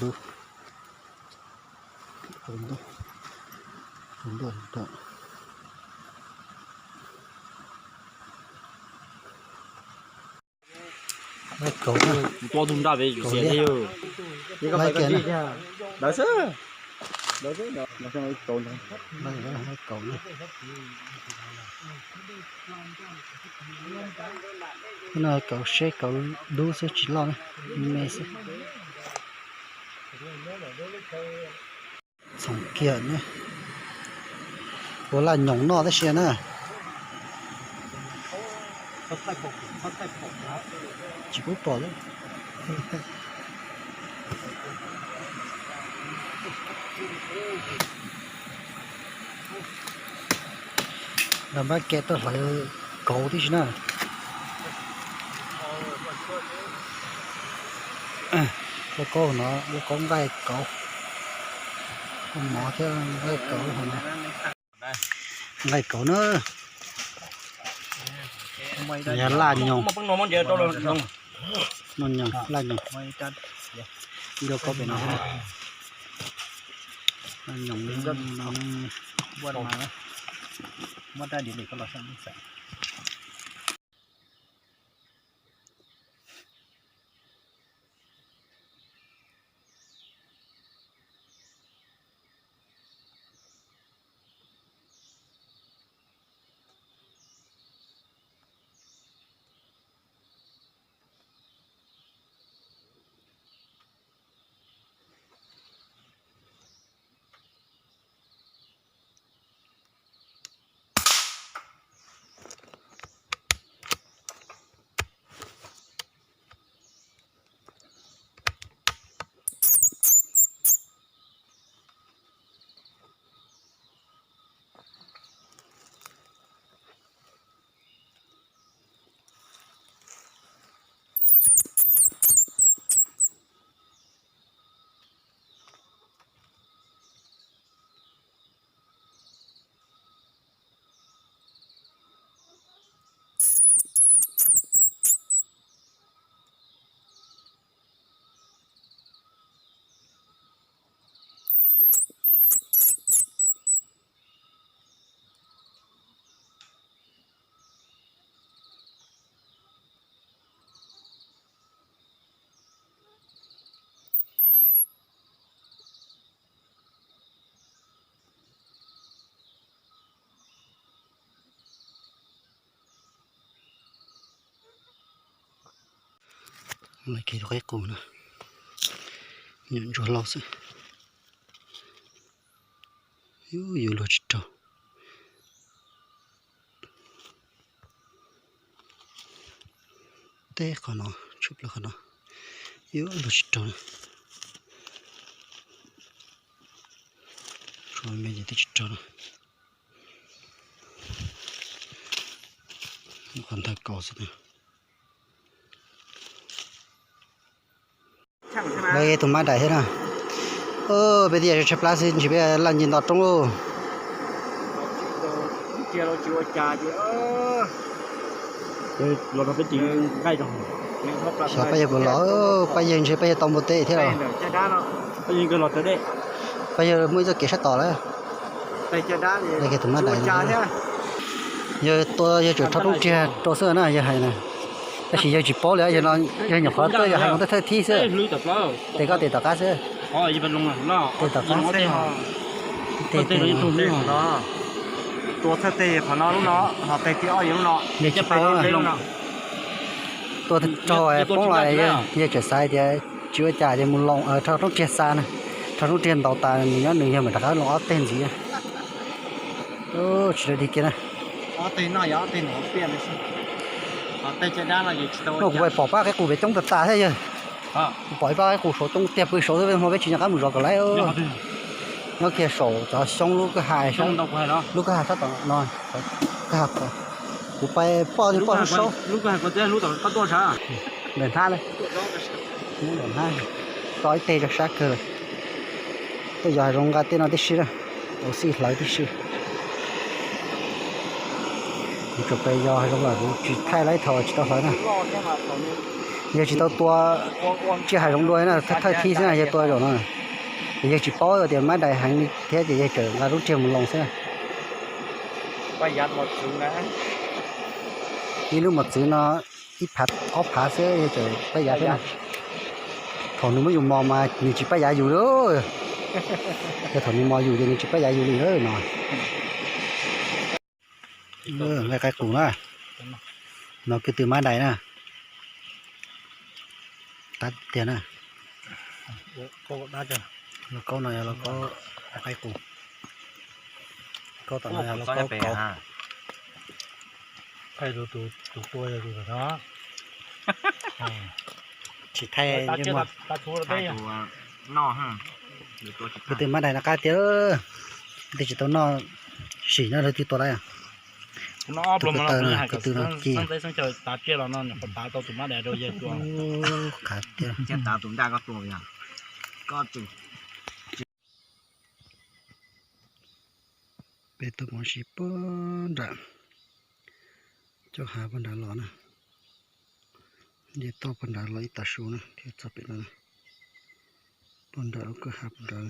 Dub, dub, dub, dub. Laij kaus na. Laij kiag na. Laij, laij kaus na. No kaus seb kaus dub xwb tsis loj na, me xwb. Txhoov kiag ne. Ua laj nyoos noj tab sis na. Tsis pub pom li. Los npab ke tuaj hlawv kauv tib si na. Lauj kaub no, lauj kaub nqaij kauv, mov thiab nqaij kauv no. Nqaij kauv na. Yog laj nyoos, noj nyoos, laj nyoos. Nrog kauv pem no, laj nyoos no. Kev tus qaib qus no, nyuam ntsuag hlau xwb. Yuav luag tsis raug. Teb qhov no, tshuav plaws qhov no, yuav luag tsis raug na. Tshuav me ces twb tsis raug na. Qhov ntawd kaus xwb na. Lawv tus mab daim thiab na. Peb twb yog tshaib plab xwb ntshe peb laj nce nto roob lauj. Xyov pab yawg puas los, pab yawg ntshe pab yawg tau npua teb thiab los. Pab yawg muaj ib txoj kev sab tom lawm. Tus mab daim, yawg tua yawg tseem rho roob riag rau xwb na yawg hais na. Tab sis yawg tsis paub li, yawg nyuam qhuav tuaj yawg hais no tej thawj thib xwb. Tes koj tes tom qab xwb. Tes tom qab. Tes tes no. Tua thawj teg qhov no lub no, ho teg thib ob yog lub no. Yawg tsis paub. Tua raug poob los yawg tseem xav tias tsis ua cas ces mus loos rho roob riag xa na. Rho roob riag ntaus tas nws nyob nws yawg mam rov qab loos ob teg ntxiv. Tsis dog dig kiag na. Kuv pom pab qaib qus pem coob tas tas thiab yawg. Kuv pom ib pab qaib qus saud coob tiag pw saud xwb, hmo peb tsis nco qab mus zov kom laiv. Nyob kiag saum cov xyoob lub kwj ha, lub kwj ha sab tom no, kwj ha, kuv pais poj poj saub. Ntawm hnab, ntawm hnab, tso ib teg rau sab kawg lawm. Tuaj yos hav zoov nqa tej no tib si na, auv xij hlawv tib si. Kuv tsuas pais yos hav zoov lawm kuv tsis thaij lawm, thaum tsis tau hlawv na. Yawg tsis tau tua tsiaj hav zoov dua na, thawj thib xwb na yawg tua zaum no. Yawg tsis paub tias mab dais heev li thiab ces yawg txawm nqa lub tsiaj mus loo xwb. Ib lub mos txwv no ib phav ob phav xwb yawg txawm pab yav xwb na. Thaum nws muab yus mos mas nws tsis pab yav yus li. Yog thaum nws mos yus ces nws tsis pab yav yus li no. Nqaij qaib qus na. No kwv tw mab dais na. Tab tiag na. Lauj kaub no yog lauj kaub qaib qus. Kaub tom no yog lauj kaub kauv. Tsis thaij, kwv tw mab dais no qab tiag. Leej twg tsis tau noj, sim no leej twg tua lawm. Tus ko taw no kwv tw no ci. Qab tiag. Peb tuaj mus sim puag nram cov hav puag nrad los na. Nce toj puag nrad los ib tag su na thiaj txog pem no. Puag nrad lub kwj ha puag nrad.